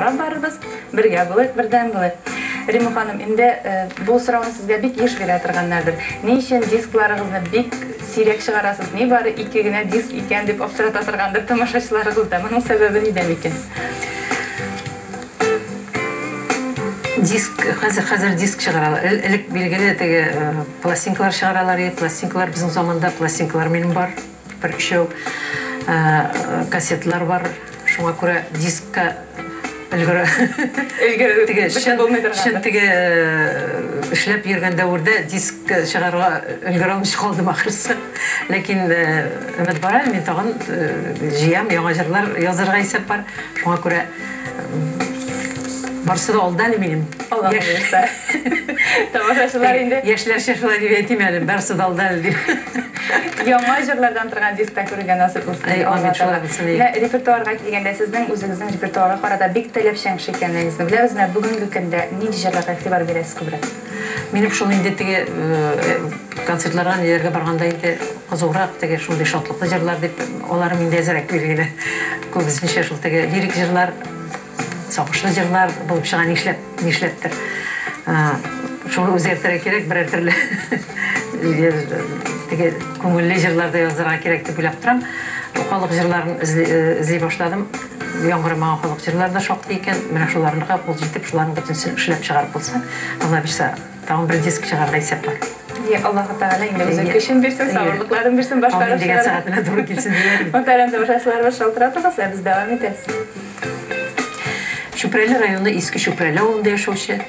сорап барырбыз. Бергә булыйк, бердәм булыйк. Римма ханым, инде бу сорауны сезгә бик еш бирә торганнардыр. Ни өчен дискларыгызны бик сирәк чыгарасыз, нибары ике генә диск икән дип аптырата торгандыр тамашачыларыгыз да. Моның сәбәбе нидә микән? Диск, хәзер, хәзер диск чыгаралар. Элек билгеле теге пластинкалар чыгаралар иде. Пластинкалар безнең заманда пластинкалар минем бар. Бер өчәү кассеталар бар. Шуңа күрә дискка өлгерә. Өлгерә. Теге чын, чын теге эшләп йөргән дәвердә диск чыгарырга өлгерә алмыйча калдым ахрысы. Ләкин өмет бар әле, мин тагын җыям, яңа җырлар язарга исәп бар. Шуңа күрә барысы да алда әле минем. Алла боерса. Тамашачылар инде. Яшьләрчә шулай дип әйтим әле, барысы да алда әле дип. Яңа җырлардан торган дискта күрергә насыйп булсын. Әй, амин, шулай булсын. Менә репертуарга килгәндә, сезнең үзегезнең репертуарга карата бик таләпчән кеше икәнлегегезне беләбез. Менә бүгенге көндә нинди җырларга игътибар бирәсез күбрәк? Минем шул инде теге концертларга, ниләргә барганда инде кызурак, теге шундый шатлыклы җырлар дип, аларым инде әзрәк билгеле. Күбесенчә шул теге лирик җырлар, сагышлы җырлар булып чыга, нишләп, нишләптер. Шуны үзгәртергә кирәк, берәр төрле теге күңелле җырлар да язарга кирәк дип уйлап торам. Халык җырларын эзли башладым. Яңгырамаган халык җырлары да шактый икән. Менә шуларга кул җитеп, шуларның бөтенесен эшләп чыгарып булса, Алла бирсә, тагын бер диск чыгарырга исәп бар. Е, Аллаһы Тәгалә инде үзе көчен бирсен, сабырлыкларын бирсен, башкарып Амин дигән сәгатенә туры килсен диләр бит. Мөхтәрәм тамашачыларыбыз, шалтыратыгыз, ә без дәвам итәбез. Чүпрәле районы Иске Чүпрәле авылында яшәүче.